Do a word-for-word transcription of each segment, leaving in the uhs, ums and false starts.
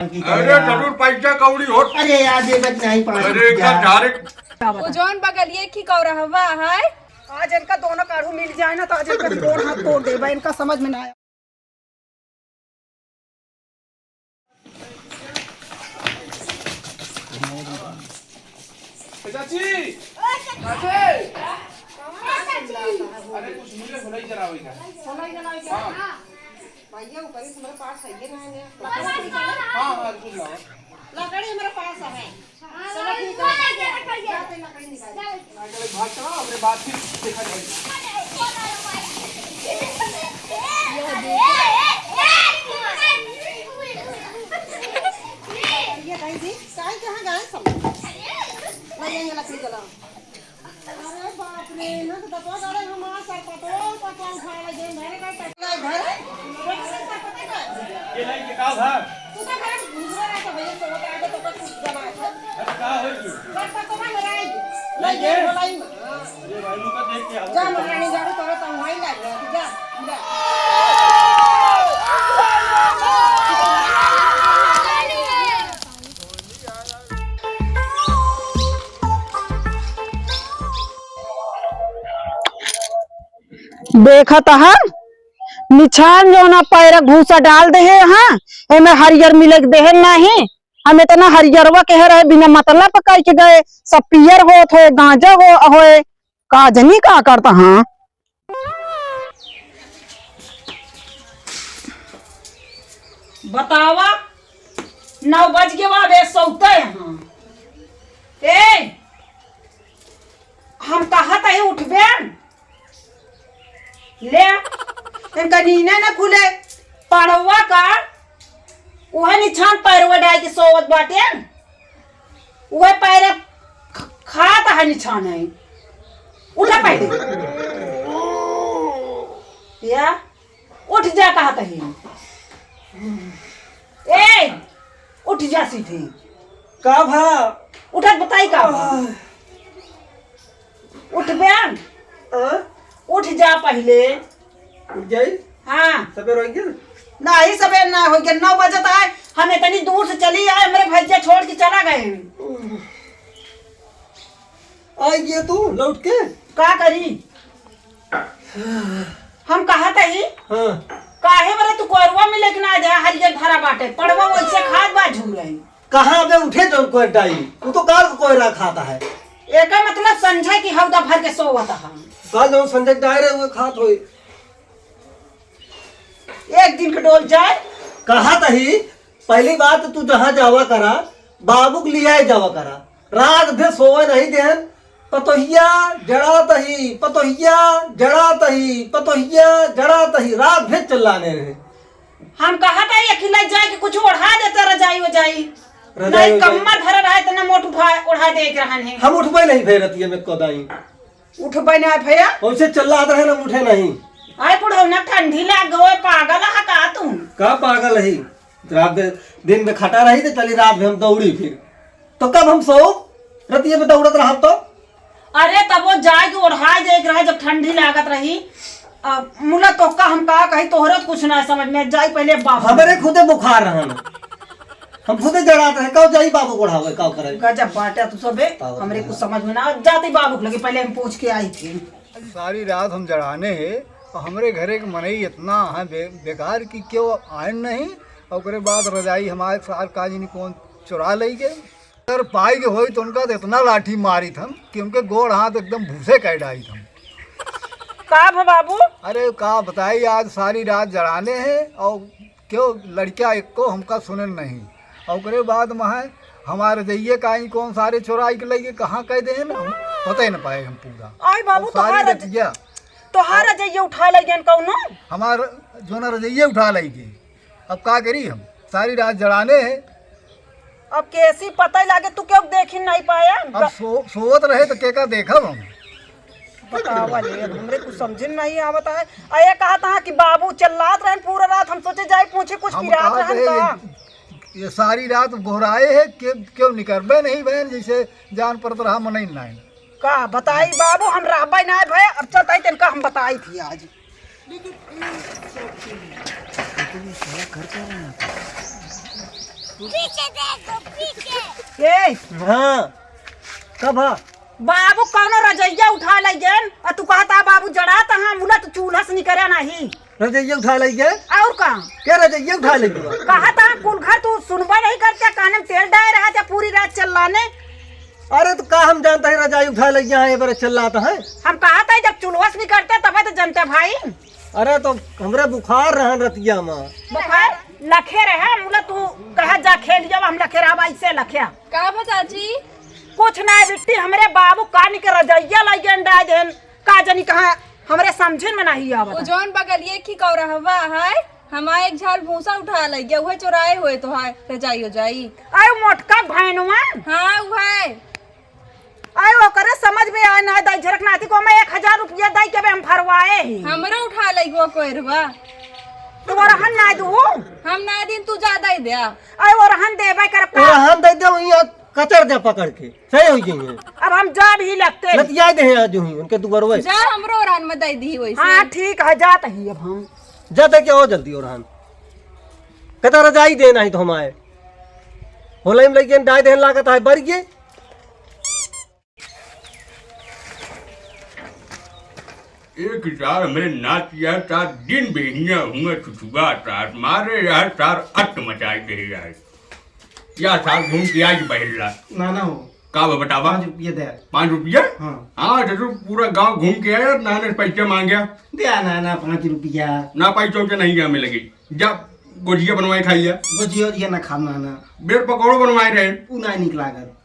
अरे, जरूर पैसा कौड़ी होत। अरे यार, देबत नहीं पाँच अरे, इनका रुपया। Direct। वो जौन बगलिए की कौरहवा है, आज इनका दोनों काढ़ू मिल जाए ना, तो आज इनका गोड़ हाथ तोड़ देबा, इनका समझ में ना आया। चाची! चाची! अरे, कुछ मुझे भुलाई जलावे का। भैया, ऊपर ही तुम्हारे पास है, ये ना है। हाँ, हाँ, कुछ लाओ। लकड़ी हमारे पास है। चलो, ठीक है। जाते लकड़ी निकाल। भाग चला, अपने बात फिर देखा जाएगा। ये भाई जी, साई कहाँ गए सब? ले आएंगे लकड़ी जलाओ। अरे बाप रे, ना तो दबा डाले हमार सर पटोल पटोल उठा ले, जेन धरे का टकला धरे। ये लाई के का भा? तू तो घर घुसरा रहा था भैया, तो वो आगे तो कुछ जमा था। अरे का होई तू? घर पर तो ना लड़ाई। लाई के? लड़ाई। ये भाई लोग का देख के आओ। जा महारानी झाड़ू तोड़ा तो वहीं लग गया, जा, जा। देखत ह, निछान जौन पैरा भूसा डाल देहे ह, एमे हरियर मिले के देहे नाही। हम इतना हरियरवा कहे रहे, बिना मतलब कह के गए, सब पियर होत होए, गांजा हो होए, का जनी का करत ह। बतावा, नौ बज के बाद ए सौते हैं। ए, हम कहत ही उठबे। ले, इनका नींद न खुले। पड़वा का, उहे निछान पैरवा डाल के सोवत बाटे। उहे पैर ख-, खात है निछान है। उठा पहिले। या, उठ जा कहत ही। ए, उठ जा सीधे। का भा? उठत बताई का भा? आह। उठबे? हाँ? उठ जा पहिले। उठ जाई? हाँ। सबेर होइ गया? नाही, सबेर ना होइ गया, नौ बजत है। हम इतनी दूर से चली आए, हमरे भैया छोड़ के चला गए। आई गया तू लौट के? का करी? हम कहत ही, हाँ। काहे बरे तू कोयरवा में लेके ना जा, हरियर धरा बाटे, पड़वा वैसे खात बा झूर है। कहाँ बे उठे जौन कोयर डाई? तू तो काल को कोयरा खाता है। एका मतलब संझा की हौदा भर के सोवत है। काल जौन संझा के डाय रहे, वो खात होई। एक दिन के डोल जाए। कहत ही, पहली बात तू जहाँ जावा करा, बाबू के लियाए जावा करा। रात भर सोवे नहीं देन, पतोहिया जड़ात ही, पतोहिया जड़ात ही, पतोहिया जड़ात ही, रात भर चिल्लाने रहे। हम कहत ही अकेला जाए के कुछ ओढ़ा देता रजाई वजाई। रजाई नहीं, वजाई। कम्मा धर रहा है, इतना मोट उठा, ओढ़ा दे के रहन है। हम उठबे नहीं भे रतिया में कदाई। उठबे ना भैया। वैसे चिल्लात रहे ना, उठे नहीं। आए बुढ़ऊ ना ठंडी लाग गए, पागल है का तू? का पागल है? रात दे-, दिन में खटा रही तो चली रात में हम दौड़ी फिर। तो कब हम सो? रतिये में दौड़त रहब तो? अरे तब वो जाए के ओढ़ाए जाए के रहे जब ठंडी लागत रही। अ, मुला तोहका हम का कही, तोहरे तो कुछ ना समझ में जाई, पहले बाप हमरे खुदे बुखार रहन। हम खुदे जड़ात रहे, कब जाई बाबू ओढ़ावे, का करे? गजब बाटे तू सबे, पागल हमरे है। कुछ समझ में ना आ-, जाती बाबू के लगे, पहले हम पूछ के आई थी। सारी रात हम जड़ाने है, और हमरे घरे के मनई इतना है बे-, बेकार कि केहू आयन नहीं, और ओकरे बाद रजाई हमारे सार का जी ने कौन चुरा लई गए। अगर पाई के होई तो उनका तो इतना लाठी मारित हम कि उनके गोड़ हाथ एकदम भूसे कर डारित हम। का भा बाबू? अरे का बताई, आज सारी रात जड़ाने हैं और केहू लड़का एक्को हमका सुने नहीं। और ओकरे बाद में है, हमारे रजइये का ही कौन सारे चोराई के लइके कहाँ कह देन, हम पता ही न पाए हम पूरा। आई बाबू, और सारी तोहार रज-, रजइया। तोहार रजइये उठा लइगेन कौनो? हमार जोना रजइये उठा लइगे। अब का करी हम? सारी रात जड़ाने हैं। अब कैसी पता ही लागे, तू क्यों देखी नहीं पाया? अब सो-, सोवत रहे तो के का देखब हम? बतावा ले, अब हमरे कुछ समझे में नहीं आवत है। आ ये कहत हा कि बाबू चिल्लात रहन पूरा रात, हम सोचे जाए पूछे कुछ हम पिरात का रहन कहे, का? ये, ये सारी रात गोहराए है कि क्यों निकरबे नहीं बहन, जैसे जान पड़त रहा मनई नहीं। का बताई बाबू, हम रहबे ना भए, अब चलत ही तनका हम बताई थी आज। लेकिन एक शौक के लिए। लेकिन ये साला कर क्या रहा है यहाँ पे? पीछे देखो, पीछे। ए, हाँ, कब है? बाबू कौनो रजइया उठा लइ गेन, अ तू कहत ह बाबू जड़ात ह, मुला तू चूल्हा से निकरे नाही। रजइया उठा लइ गेन? और का? के रजइया उठा लइ गेन? कहत ह कुल घर तू सुनबा नहीं करते, काने में तेल डाए रहत ह पूरी रात चल्लाने। अरे तो का हम जानत ही रजाई उठा लइ गेन, ए बार चल्लात ह। हम कहत ह जब चूल्हा से निकरते तबे तो जनते भाई। अरे तो हमरे बुखार रहन रतिया मा। बुखार लखे रहे, मुला तू कहा जा खेल जाओ, हम लखे रहब ऐसे लखे। का बा चाची? कुछ ना बिट्टी, हमरे बाबू कान के रजइया लइ गेन डाइ देन, का जनी कहाँ हमरे समझे में नहीं आवत। वो जौन बगलिए की कौरहवा है, हमार एक झाल भूसा उठा लइ गया, उहे चोराए होए तो है, रजाई हो जाई। आयो मोटका भैनवा। हाँ, उहे। आयो ओकरे समझ में आए ना दाई झरक नाती को मैं एक हजार रुपया दाई के बे हम फरवाए ही। हमरो उठा लइ गो कोइरवा। तू ओरहन ना दू। हम ना दिन तू ज्यादा ही दे। आयो ओरहन देबे करब का? ओरहन दे दे, वहीं कचर दे पकड़ के, सही हो जाइए। अब हम जा भी लगते। लतिया दे हैं आज ही, उनके दुआरवे। जा हमरो ओरहन में दे दी वैसे। हाँ, ठीक है, जात ही अब हम। जा दे के आओ जल्दी ओरहन। कता रजाई दे नहीं तो हम आए। होलई में लइके डाय देहन लागत है, बर गए। एक सार हमरे नाच यार, सार दिन बेहिया हुआ छुछुआ सार, मारे यार सार अट मचाई दे यार। या सार घूम के आज बहिल्ला। ना, ना हो। का बा बतावा? पाँच रुपया दे। पाँच रुपया? हाँ। हाँ, जरूर पूरा गांव घूम के आया, नाने से पैसे मांग्या। दे ना, ना, पाँच रुपया। ना, पैसा उसे नहीं गया मिलेगी। जा, गोजिया बनवाए खाइया। गोजिया ओजिया ना खाम ना, ना। ब्रेड पकौड़ो बनवाए रहे। उ ना निक लागत।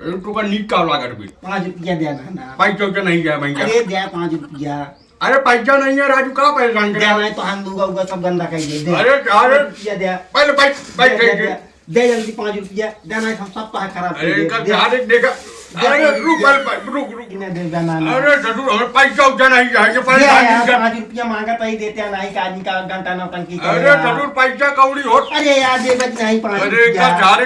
अरे, तोका नीक का लागत बे? पाँच रुपया दे ना, ना। पैसा उसे नहीं गया भैया। अरे, दे पाँच रुपया। अरे, पैसा नहीं है राजू, का परेशान करे? दे नहीं तो हम दूंगा, उगा सब गंदा कर दे, दे। अरे, अरे। पाँच रुपया दे। पहले पैसा, पैसा दे, दे, दे। दे। दे जल्दी पाँच रुपया, दे नहीं हम सब तो है खराब कर अरे, दे, इनका दे। अरे, देखा। दे, अरे, दे, रुक, दे। पहले, पहले, रुक, रुक। इन्हें दे, दे ना, ना। अरे, ससुर, हमें पैसा उसे नहीं है, ये दे परेशान यार, नहीं कर। पाँच रुपया मांगा तो ही देते हैं, नहीं का आदमी का घंटा नौटंकी करे अरे, यार। ससुर, पैसा कौड़ी हो। अरे यार, दे बच नहीं पाँच अरे, रुपया। इनका झारे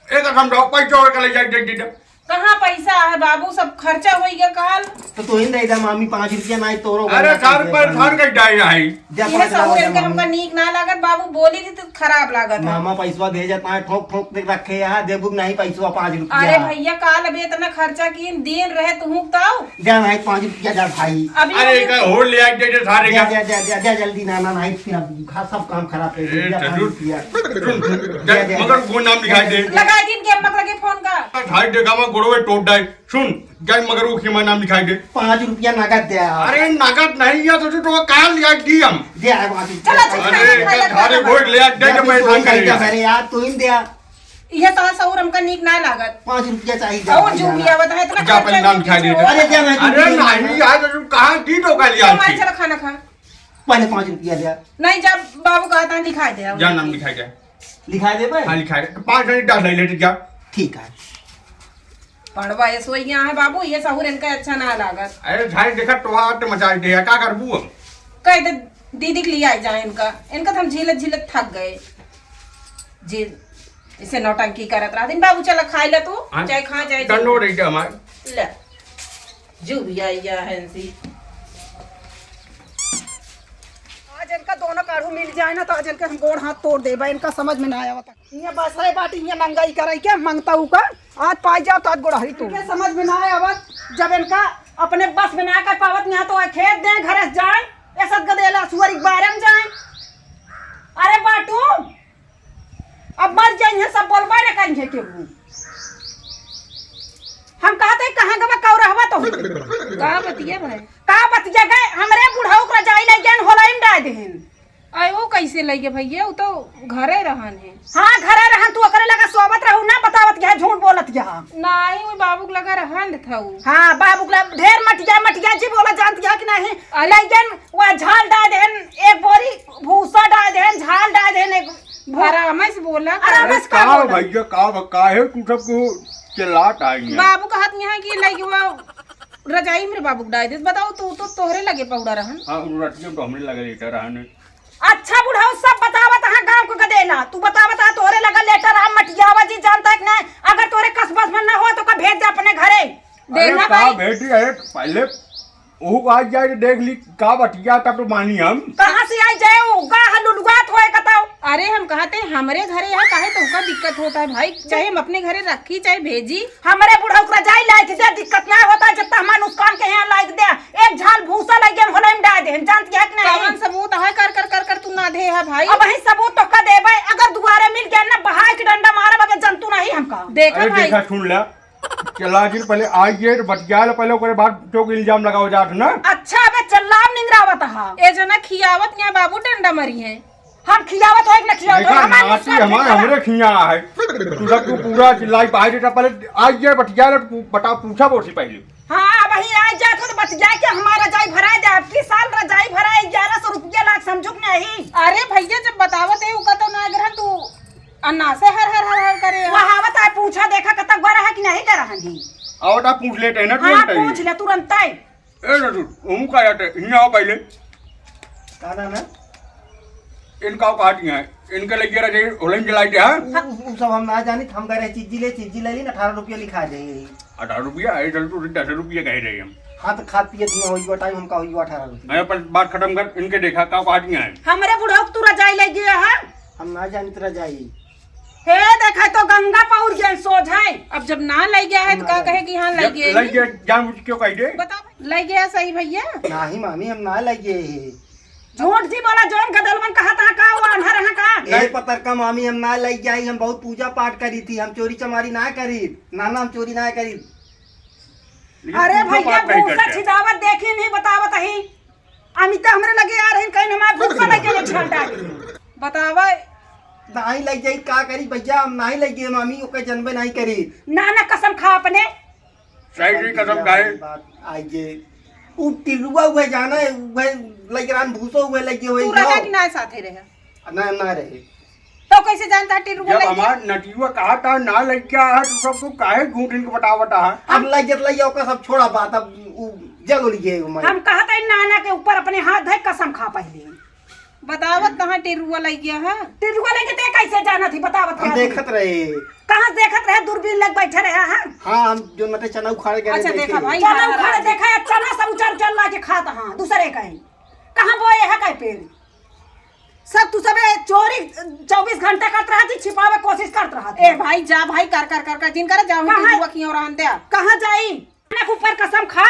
एक समझाओ, पैसा और का ले जाए, दे, दे, दे। कहाँ पैसा है बाबू, सब खर्चा होइ गया काल। तो तू ही दे दे मामी, पाँच रुपया ना तोरो अरे, घर का सार दे परेशान मामी। कर जाए रही। दे ये पाँच सब रुपया इनके मामी। हमका नीक ना लागत बाबू, बोली थी तो खराब लागत है। मामा पैसवा दे जाता है, ठोक ठोक दे रखे यहाँ, देबू नहीं पैसवा पाँच रुपया। अरे भैया, काल अभी इतना खर्चा की दिन रहे तू तो दे नहीं पाँच रुपया दे भाई। अभी अरे, अभी का होड़ ले आए, दे, दे, सारे दे, का। दे, दे, दे, दे, जल्दी ना, ना, नहीं, फिर अब खा-, सब काम खराब कर ए, दे, पाँच ससुर। रुपया। सुन, सुन, दे, दे, मगर दे। वो नाम लिखाई दे। लगा दिन के अम्मा लगे फोन का। भाई देखा मैं गोड़वे टोट डाई। सुन, जाए मगर वो खेमा नाम लिखाई दे। पाँच रुपया नगद दे आप। अरे नगद नहीं है तो, तो, तो कहाँ लिया दी हम? दे आए पाँच रुपया। चलो, चलो, अरे, चलो, चलो, अरे, चलो। वोट ले आ, दे, दे, दे, पैसा तू करेगा। अरे यार, तू ही दे आ। ये सास और हमका नीक ना लागत। पाँच रुपया चाहिए, और जा, जो जा, भी जा। आवत है, इतना जा, खर्चा पहले नाम नहीं लिखाई दे। पीछे अरे, दे, मैं अरे, तुमसे नहीं यार, तो तुम कहाँ दी तो का लिया हमारे आपकी? चलो खाना खा। पहले पाँच रुपया दे। नहीं, जा, बाबू कहता है, लिखाई दे, जा, नाम लिखाई दे। लिखाई दे भाई? हाँ, लिखाई दे। पाँच नहीं, दस ले लेते जा। ठीक है। पड़वा ये सोई गया है बाबू, ये सहूर इनका अच्छा ना लागत। अरे, झाई देखा, टोहा अट मचाई दे, का करबू हम? कह दे, दीदी के लिए आई जाए इनका, इनका तो हम झीलत झीलत थक गए। जी, इसे नौटंकी करत रहत। बाबू, चला खाई ला तू, हाँ, चाहे खा, चाहे डंडो जी। रही जा हमार। ले, जो भी आई जा है इनसी। आज इनका दोनों काढ़ू मिल जाए ना, तो आज इनके हम गोड़ हाथ तोड़ देबा। इनका समझ में ना आवत। इहाँ बस है बाटी, इहाँ नंगाई कराई के मंगता हूँ का। आज पाई जाओ, तो आज गोड़ हरी तोड़। इनके समझ में ना आवत, जब इनका अपने बस में ना कर पावत, यहाँ तो खेत दे, घर से जाए, ऐसा गदेला सुअर के बारे में जाए। अरे बाटू, अब मर जाइए, सब बोलबे न करिए केहू। हम कहते कहाँ गवा कौरहवा तो। का बतिया भाई? का बतिया गए? हमरे बुढ़ऊ के रजाई ले गए, होलई में डाल देहन। आय, वो कैसे ले गए भैया? वो तो घरे रहन है। हाँ, घरे रहन, तू ओकरे लगा सोवत रहू ना, बतावत गया, झूठ बोलत गया। नहीं, वो बाबू के लगा रहन था वो। हाँ, बाबू के लगा ढेर मटिया, मटिया जी बोला जानत गया कि नहीं? अरे। ले गए, वह झाल डाल देहन, एक बोरी भूसा डाल देहन, झाल डाल देहन, एक भो- आराम से बोला कर। आराम से का अरे का बोला? भैया, का भ-, काहे तू सबको चिल्लात आई है? बाबू कहत यहाँ कि लइके वो रजाई मेरे बाबू को डाल दे। बताओ, तू तो तोहरे लगे पौड़ा रहन। हाँ, वो रतिया तो हमरे लगे लेटा रहन। अच्छा बुढ़ऊ, सब बतावत हाँ गाँव को गदेला। तू बतावत हाँ तोहरे लगे लेटा रहा, मटियावा जी जानता है कि नहीं? अगर तोहरे कस बस में ना हो तो का भेज दे अपने घरे। अरे देखा का भाई? बेटी है, पहले ओहू आज जाए तो देख ली का बतिया, तब तो मानी हम। कहाँ से आई जाए, उगा है लुलुआत होए, बताओ। अरे हम कहत है हमरे घरे यहाँ काहे तोहका दिक्कत होत है भाई, चाहे हम अपने घरे रखी चाहे भेजी। हमरे बुढ़ऊ के रजाई लाइक दे, दिक्कत ना होत है, जितना हमार नुकसान के यहाँ लाइक दे, एक झाल भूसा लाइक हम होलई में डाल दे, हम जानत है कि नहीं? कवन सबूत है कर कर कर कर तू ना दे है भाई। अब वही सबूत तोहका देबे, अगर दुआरे मिल गया ना बहाय के डंडा मारब, अबे जंतु नहीं हमका। देखा अरे भाई। देखा सुन ले, चला जी पहले आइए तो बतिया ले पहले, ओकरे बाद चौक इल्जाम लगाओ जात ना। अच्छा अबे चल्लाम निंगरावत हा। ए जना खियावत ना बाबू डंडा मरी है। हम खियावत होई कि ना खियावत देखा होई, हमार नाती नुकसान हमार नहीं करा। हमरे खिया है। तू सब तू पूरा चिल्लाई पाए देता पहले आइए बतिया ले, तू बता पूछा बोसी पहले। हाँ अब ही आ जात हो तो बतिया के हमार रजाई भराए दे। अबकी साल रजाई भराए ग्यारह सौ रुपया लाग समझुक नहीं। अरे भैया जब बतावत है उका तो ना ग्रहण तू अन्ना से हर हर हर हर करे है। वहावत है पूछा देखा कतक बार है कि नहीं डरा हनी। आवता पूछ लेते हैं ना हाँ तुरंत ही। पूछ ले तुरंत ही। ए नटू, तुम का जाते हियाँ आओ पहले। का ना ना? इनका औकात नहीं है। इनके लगे रह जाइए होलई में जलाई दे हाँ। उ, उ सब हम ना जानित, हम गए रहे चिज्जी ले, चिज्जी ले ली ना, अठारह रुपया लिखा जाए। अठारह रुपया है, चल तू दस रुपया कह रहे हम। हाँ तो खात पियत में होई बा टाइम, हमका होई बा अठारह रुपया। अरे पर बात खत्म कर, इनके देखा का औकात नहीं है। हमरे बुढ़ऊ के तू रजाई ले गया है। हम ना जानित रजाई। हे देखा तो गंगा पौर गया सोझ है। अब जब ना ले गया है तो का कहे कि हाँ ले गया है? ले गया जान बुझ क्यों कह दे? बता ले गया सही भैया। नहीं मामी हम ना ले गए हैं। झूठ जी बोला, जौन गदलवन कहा था का, वो अनहर है का? ए पतरका मामी, हम ना लई जाई, हम बहुत पूजा पाठ करी थी, हम चोरी चमारी ना करी, ना ना हम चोरी ना करी। लेकिन अरे पूजा भैया, पाठ नहीं भूसा करते। छिदावत देखी नहीं बतावत ही, अमिता हमरे लगे आ रही, कहीं हमार भूसा लगे नहीं छाल डाली। बतावा। नाहीं लई जाई, का करी भैया, हम नाहीं लई गए मामी, ओके जनबे नाहीं करी। ना ना कसम खा अपने। सही सही कसम खाए। बात आइए। उ टिल्लुआ हुए जाना है, हुए लइकरान भूसो हुए लगे हुए तू रहा जाओ। कि ना साथे रहे? ना, ना रहे। तो कैसे जानता है टिल्लुआ जब लइके? हमार नटियुआ कहा था ना लइके आ, तो सब तू काहे झूठ इनको बतावता है? हम लइके तो लइके ओका सब छोड़ा बात, अब उ जल उल गए हमारे। हम कहा था नाना के ऊपर अपने हाथ धर कसम खा पहले। बतावत कहाँ टिर्रुआ लइ गया है? टिर्रुआ लइ के ते कैसे जानत ही? बतावत हम क्या देखत रहे। कहाँ देखत रहे? दूरबीन लग बैठे रहे हैं। हाँ, हम जो नटे चना उखाड़े गए अच्छा, देखे। देखा भाई, चना हाँ, उखाड़े हाँ। देखा है, चना सब उचार उचार ला के खात हाँ, दूसरे कहीं। कहाँ बोए है कहीं पेड़? सब तू सबे चोरी चउबीस घंटा करत रहा जी, छिपावे कोशिश करत रहा। ए भाई, जा भाई, कर, कर, कर, कर, जिन करे, जाओ, कहाँ? टिर्रुआ की ओर रहन दे। कहाँ जाई? नाना के ऊपर कसम खा,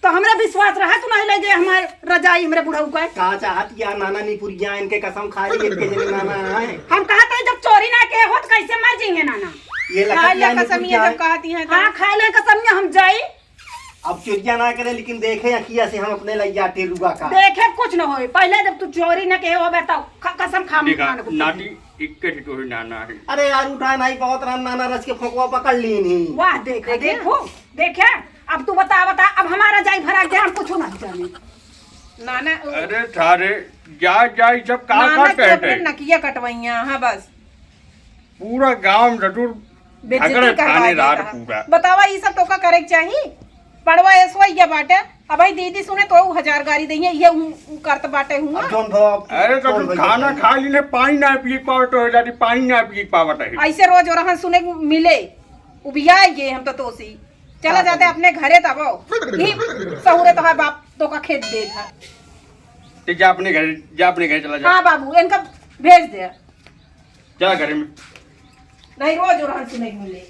तो हमरा विश्वास रहा तू नहीं ले गए हमार रजाई हमरे बुढ़ऊ का। का चाहत या नाना निपुरिया इनके कसम खा ली, इनके जने नाना आए। हम कहत है जब चोरी ना के हो तो कैसे मर जाएंगे नाना? ये लगा खा लिया या कसम ये निपुरिया जब कहती हैं तो। हाँ, खा ले कसम ये हम जाई। अब चोरिया ना करे, लेकिन देखे अखिया से हम अपने लइया टिर्रुआ का। देखे कुछ न होए, पहले जब तू चोरी ना के होबे तो ख-, कसम खा देखा, नाना को। नाटी इक्के ठे तोहे नाना है। अरे यार, उठा नहीं पावत रहा, नाना रस के फोकवा पकड़ लीन ही। वाह, देखा, देखा? देखो, देखा? अब तू बता, बता, अब हमारा जाई भरा गया, हम कुछ नहीं जाने। नाना, अरे थारे, जा, जा, ई सब का नाना करते के अपने हैं? नकिया कटवइया, हाँ, बस। पूरा गांव जरूर बेइज्जती झगड़े करवाए थानेदार देता। पूरा। बतावा, ई सब तोका करे के चाही? पड़वा एसवा ये बाटे। अब भाई दीदी सुने तो उ हजार गारी दइहे, ये उ, उ करत बाटे हुआ। अब जौन भाव अरे तो कौन तू भाई खाना बताई? खा लीने, पानी ना पी पावत हो जाती, पानी ना पी पावत है। ऐसे रोज ओरहन सुने के मिले, उबिया ये हम तो तोसी। चला का जाते करी? अपने घरे तब आओ। ही सहुरे तो है बाप तोका खेत दे था। ते जा अपने घरे, जा अपने घरे चला जा। हाँ बाबू, इनका भेज दे। चला घरे में। नहीं, रोज ओरहन सुने के मिले।